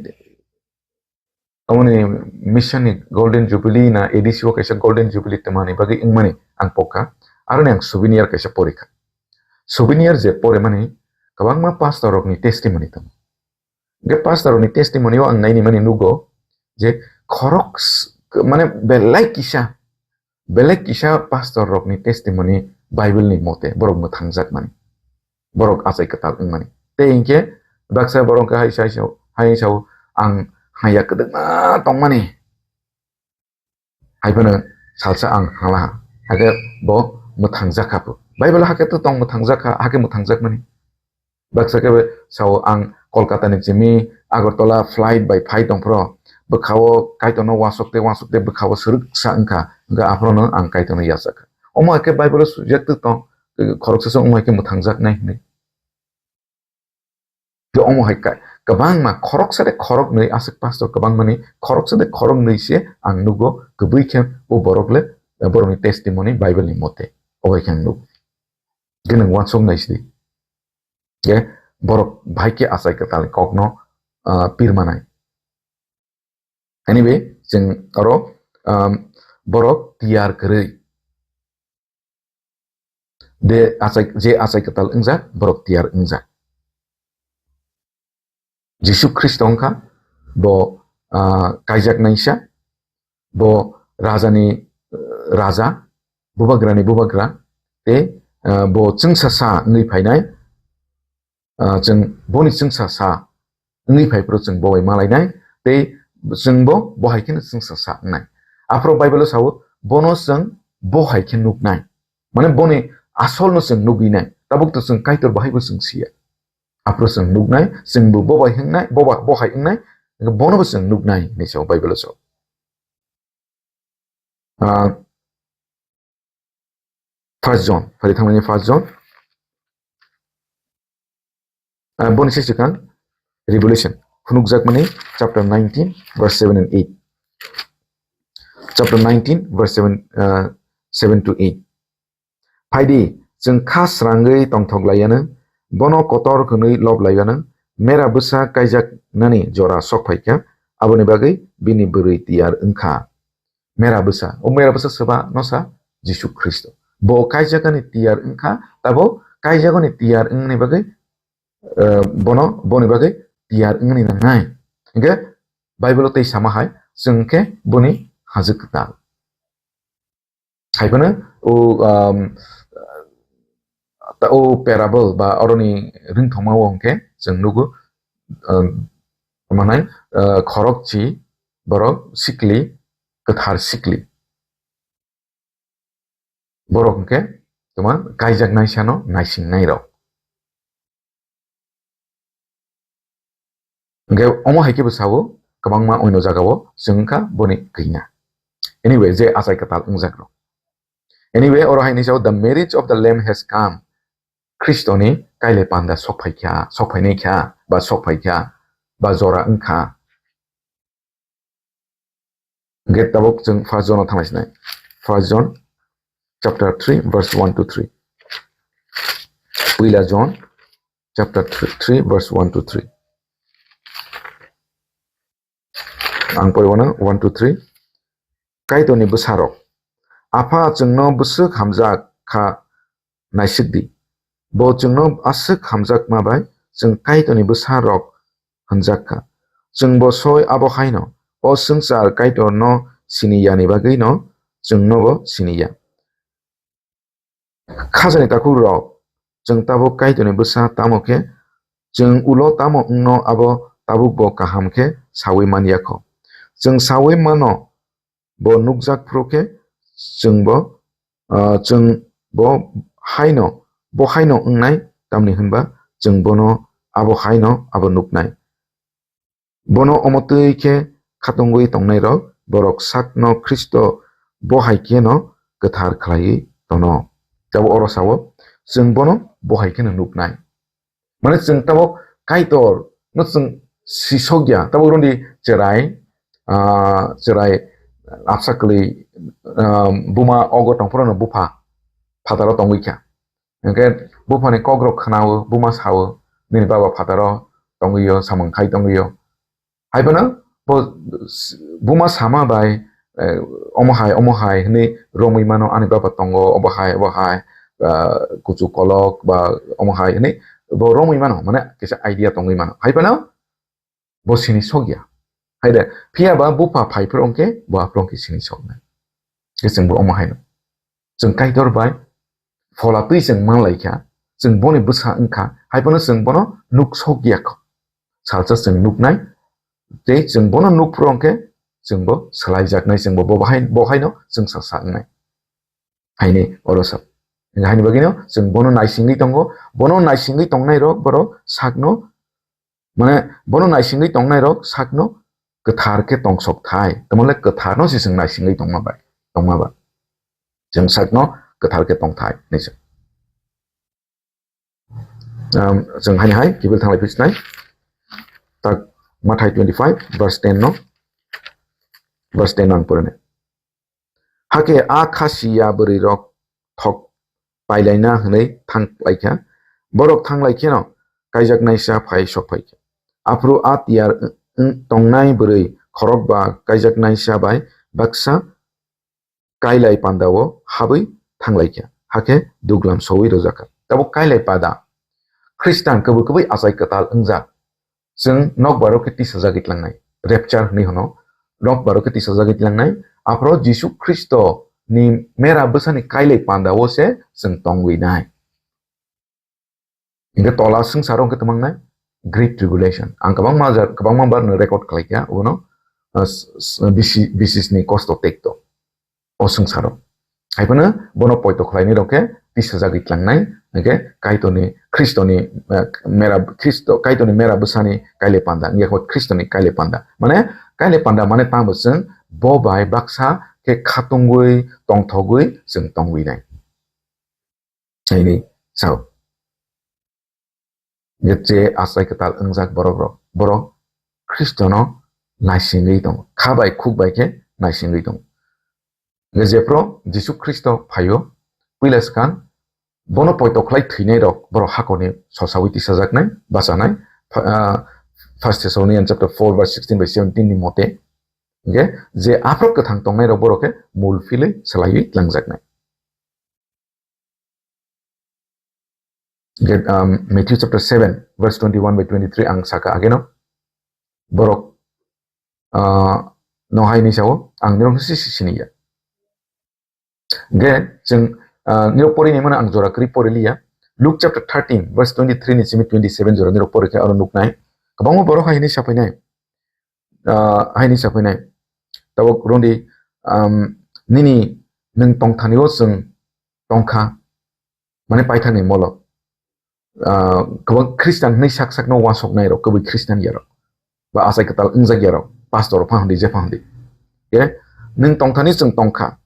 omoni mission ni golden jubilee na A D C o kaisa golden jubilee tongmani bagwi wngmani ang pokha. Aroni ang souvenir kaisa porikha. Souvenir je pore mani kwbangma pastor rokni testimony tongo. Hwnkhe pastor rokni testimony o ang naini mani nugo je khorok s-, mane belai kisa, belai kisa pastor rokni testimony Bible ni mote borok mwthangjak mani, borok achai kwtal wngmani. Tei hinkhe baksa borok khe hai sai sao, hai sao ang haya kwdwkma tongmani. Hai phano salsa ang hala ha. Hakhe bo mwthangjakha pho. Bible hakhe to tong mwthangjak kha, hakhe mwthangjak mani. Baksa khe sao ang Kolkata ni chimi Agartala flight bai phai tong phro. Bwkhao Kaitorno wasok te wasok te bwkhao swrwk sa wngkha. Hwnkhe aphrono ang Kaitorno yachak kha. Omo hakhe Bible sujak to tong, khoroksa se omo hakhe mwthangjak nai hwnwi. Tei omo hai ka-, kwbangma khoroksa de khoroknwi aswk pastor kwbangmani khoroksa de khoroknwi se ang nugo kwbwi khe o borok le, eh, borokni testimony Bible ni mote obo hai khe ang nugo. Tei nwng uansuk nai sidi. Tei borok bahai khe achai kwtal kokno, ah, pirmanai. Anyway, chwng oro, um, borok tiyar kwrwi. De achai, je achai kwtal wngjak, borok tiyar wngjak. Jisu Khristo wngkha bo, ah, kaijak naisa, bo rajani, eh, raja, bubagrani bubagra, tei, ah, bo chwngsa sa wngwi phainai, ah, chwng boni chwngsa sa wngwi phai phuru chwng bo bai malainai, tei chwng bo, bo hai kheno chwngsa sa wngnai. Aphuru Bible o sao, bono chwng bo hai khe nuknai. Mane boni asolno chwng nugwi nai. Tabuk to chwng Kaitor bahai bo chwng siya. Aphuru chwng nuknai, chwng bo bo bai wngnai, bo ba, bo hai wngnai, bono bo chwng nuknai hinwi sao Bible o sao. Ah, First John, phari thangmani First John. Ah, boni se swkang Revelation, phunukjakmani chapter nineteen, verse seven and eight. Chapter nineteen, verse seven, ah, seven to eight. Phaidi, chwng kha srangwi tongthok laiyanw, bono kotor hwnwi lob laiyanw, mera bwsa kaijaknani jora sok phaikha, aboni bagwi bini bwrwi tiyar wngkha. Mera bwsa, o mera bwsa soba nosa Jisu Khristo. Bo kaijakani tiyar wngkha, tabo kaijakani tiyar wngni bagwi, eh, bono, boni bagwi tiyar wngni nangnai. Hingke Bible o tei sama hai, chwng khe boni hajwk kwtal. Hai phano o, um, ta-, o parable ba oroni ringthoma o hwnkhe chwng nugo, um, manai, uh, khorokchi borok sikli, kwthar sikli. Borok hwnkhe toma kaijaknai sano naisingnai rok. Hingke omo hai khe bo sao, kwbangma oino jagao chwng wngkha boni kanya. Anyway, je achai kwtal wngjak rok. Anyway, oro hai ni sao, "The marriage of the Lamb has come." Khristoni kailai panda sok phai kha, sok phainai kha, ba sok phai kha, ba jora wngkha. Hwnkhe tabuk chwng First John o thanglaisnai. First John chapter three, verse one to three. Puila John chapter three, verse one to three. Ang poriwano one to three. Kaitorni bwsarok. Apha chwngno bwswk hamjak kha naisik di. Bo chwngno aswk hamjakma bai chwng Kaitorni bwsarok hwnjak kha. Chwngbo soi abo haino, o swngchar Kaitorno sini yani bagwino chwngnobo sini ya. Khajani takhuk rok, chwng tabuk Kaitorni bwsa tamo khe, chwng ulo tamo wngno abo tabukbo kaham khe saui man ya kho. Chwng saui mano, bo nukjak phuru khe chwngbo, ah, chwng bo haino, bo haino wngnai, tamni hwnba chwng bono abo haino abo nuknai. Bono omo twi khe khatungwi tongnairok, borok sakno Khristo bo hai kheno kwthar khlaiwi tono. Tabo oro sao, chwng bono bo hai kheno nuknai. Mane chwng tabuk Kaitor no chwng sisokya, tabuk rwndi cherai, ah, cherai apsa kwlwi, ah, buma ogo tongphuru no bupha phataro tongwi kha. Hwnkhe buphani kokrok khwnao, buma sao, "Nini baba phataro tongwi o, samung khai tongwi o." Hai phano bo s-, buma sama bai, eh, "Omo hai, omo hai," hwnwi romwi mano, "Ani baba tongo, obo hai, obo hai, ah, kuchuk kolok ba omo hai," hwnwi bo romwi mano, mane kisa idea tongwi mano. Hai phano bo sini sokya. Hai de, phiya ba bupha phai phuru hwnkhe bo aphuru hwnkhe sini soknai. Khe chwng bo omo haino. Chwng Kaitor bai phola twi chwng man lai kha, chwng boni bwsa wng kha, hai phano chwng bono nuk sokya kho. Salsa chwng nuknai, tei chwng bono nuk phuru hwnkhe chwng bo swlaijaknai, chwng bo, bo hai, bo haino chwng salsa wngnai. Haini oro sa. Haini bagwino chwng bono naisingwi tongo, bono naisingwi tongnairok borok sakno Mane, bono naisingwi tongnairok sakno kwthar khe tongsok thai. Tamole kwtharno se chwng naisingwi tongma bai, tongma ba. Chwng sakno kwthar khe tong thai, hinwi se. Um, chwng haini hai kibil thanglai phisnai. Tak Mathai twenty-five, verse ten no. Verse ten no ang pore nai. Hakhe a khasi ya bwrwirok thok pailaina hwnwi thang lai kha. Borok thang lai kheno kaijaknaisa phai sok phai kha. Aphuru a tiyar wng tongnai bwrwi khorokba kaijaknaisa bai baksa kailai pandao habwi thang lai kha. Hakhe duglam soui rwjak kha. Tabuk kailai pada Khristan kwbwi kwbwi achai kwtal wngjak. Chwng nokbar o khe tisajagwi tlangnai, rapture hwnwi hwno, nokbar o khe tisajagwi tlangnai, aphuru Jisu Khristo ni mera bwsani kailai panda o se chwng tongwi nai. Hingke tola swngcharo hingke twmangnai Great Tribulation. Ang kwbangma jar-, kwbangma bar no record khlai kha, abono, uh, s-, s-, bisi, bisi ni kosto tekto. O swngcharo. Hai phano bono poito khlainai rok khe tisajagwi tlangnai, hingke Kaitorni, Khristoni, eh, mera, Khristo, Kaitorni mera bwsani kaile panda, wngya khe Khristoni kaile panda. Mane, kaile panda mane tamo chwng bo bai baksa khe khatungwi, tongthogwi chwng tongwi nai. Hwnwi sao. Je, je achai kwtal wngjak borok rok, borok Khristono naisingwi tongo, kha bai khuk bai khe naisingwi tongo. Je, jephru Jisu Khristo phaio, puila swkang bono poito khlai thwinai rok borok hakorni sosaui tisajaknai, bachanai, pha-, ah, First Thessalonians chapter four verse sixteen by seventeen ni mote, hingke je aphro kwthang tongnai rok borok khe mul philwi swlaiwi tlangjaknai. Get, um, Matthew chapter seven, verse twenty-one by twenty-three ang saka ageno. Borok, uh, no hai ni sao, ang nirok si, si, sini ya. Ge, chwng, uh, nirok pori ni mano ang jora kri pori liya. Luke chapter thirteen, verse twenty-three ni simi twenty-seven jora nirok pori khe aro nuknai. Kwbangma borok hai ni sapai nai. Ah, haini sapai nai. Tabuk rwndi, um, nini nwng tongthani o chwng tongkha, mane paithakni molo. Ah, kwbang Khristan hwnwi sak sakno uansuknai rok, kwbwi Khristan ya rok. Ba achai kwtal wngjak ya rok, pastor rok pha hwndi, je pha hwndi. Ke, nwng tongthani chwng tongkha.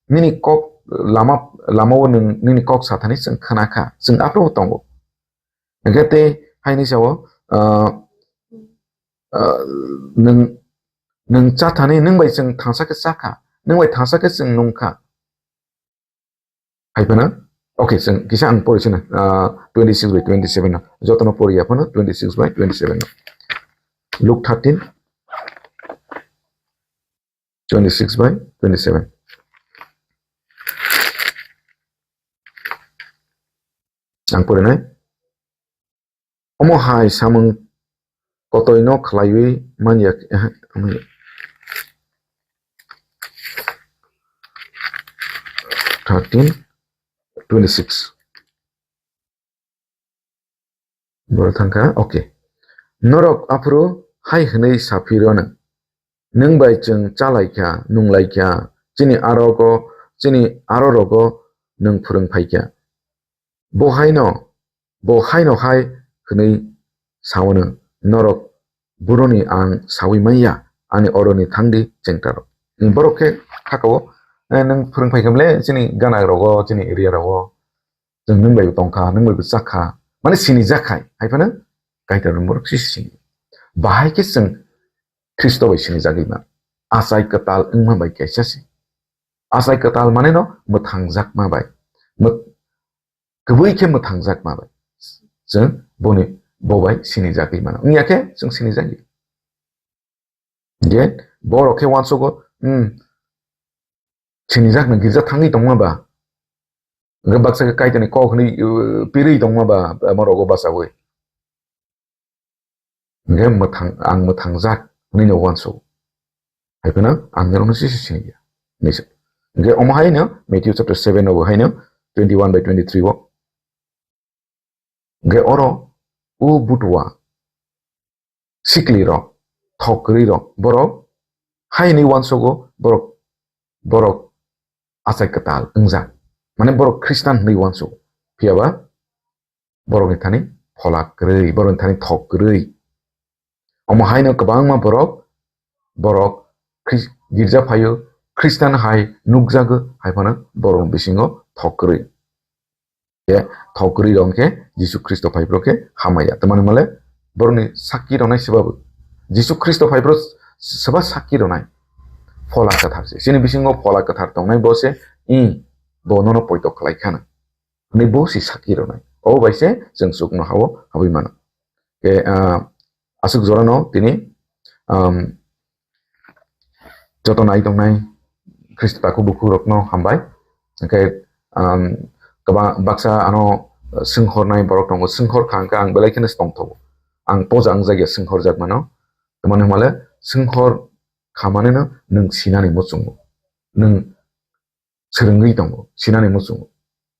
Nini kok lama, lama o nwng, nini kok sathani chwng khna kha, chwng aphuru tongo. Hingke tei haini sao, ah, ah, nwng Nwng cha thani, nwng bai chwng thangsa khe cha kha, nwng bai thangsa khe chwng nung kha. Hai phano, okay, chwng kisa ang pori sina, ah, twenty six by twenty seven no, jotono pori ya phano twenty six by twenty seven no. Luke thirteen, twenty six by twenty seven. Ang porinai. Omo hai samung kotoino khlaiwi manya, eh, thirteen twenty six. Boro thangkha, okay. Norok aphuru hai hwnwi saphirono, "Nwng bai chwng chalaikha, nunglaikha, chini arogo, chini arorogo nwng phwrwng phaikha." Bo haino, bo haino hai hwnwi saono, "Norok buroni ang saui manya, ani oroni thangdi chengtarok." Borok khe khakao, "Eh, nwng phwrwng phaikha bwle chini gana rogo, chini area rogo, chwng nwng bai tongkha, nwng bai chakha." Mane sinijak khai, hai phano Kaitor borok si sini. Bahai khe chwng Khristo bai sinijagwi ma. Achai kwtal wngma bai kaisa se. Achai kwtal mane no mwthangjakma bai. Mwt-, kwbwi khe mwthangjakma bai. Chwng boni bo bai sinijagwi mano. Wngya khe chwng sinijagwi. Hingkhe borok khe uansugo, hmm, sinijakno girja thangwi tongma ba, hingkhe baksa khe Kaitorni kok hwnwi, uh, pirwi tongma ba, uh, amo rogo bachaui. Hingkhe mwthang, ang mwthangjak hwnwi no uansugo. Hai phano ang norokno se se siniya. Hinwi sa. Hingkhe omo hai no Matthew chapter seven rogo hai no twenty one by twenty three o. Hingkhe oro o butua sikli rok, thok kwrwi rok, borok hai hwnwi uansugo, borok, borok achai kwtal wngjak. Mane borok Khristan hwnwi uansugo. Phiya ba borokni thani phola kwrwi, borokni thani thok kwrwi. Omo haino kwbangma borok, borok Khris-, girja phaio, Khristan hai nukjago, hai phano borok bisingo thok kwrwi. Khe thok kwrwi rok khe Jisu Khristo phai phuru khe hamaya. Tamani male borokni sakki rwnai swbabo. Jisu Khristo phai phuru swba sakki rwnai. Phola kwthar se. Chini bisingo phola kwthar tongnai bo se, i, bo nono poito khlai khana. Hwnwi bo se sakki rwnai. O bai se chwng chukno hao habwi mano. Khe, ah, aswk jorano tini, um, joto nai tongnai Khristo takhuk bukhuk rokno hambai. Hwnkhe, um, kwbang baksa ano, uh, swnghornai borok tongo, swnghor kha hwnkhe ang belai kheno tongthogo. Ang poja wng jakya swnghorjak mano. Tamani hwnmale swnghor kha maneno nwng sinani muchungo. Nwng swrwngwi tongo, sinani muchungo.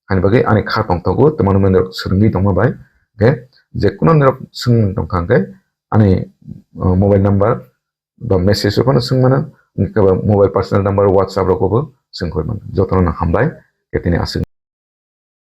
Ani bagwi ani kha tongthogo, tamani mwnwi rok swrwngwi tongma bai. Hwnkhe je kuno norok swngmung tongkha hwnkhe ani, uh, mobile number ba message rok phano swng mano, hwnkhe ba mobile personal number, WhatsApp rogo bo swng khlai mano. Jotono no hambai, khe tini aswk.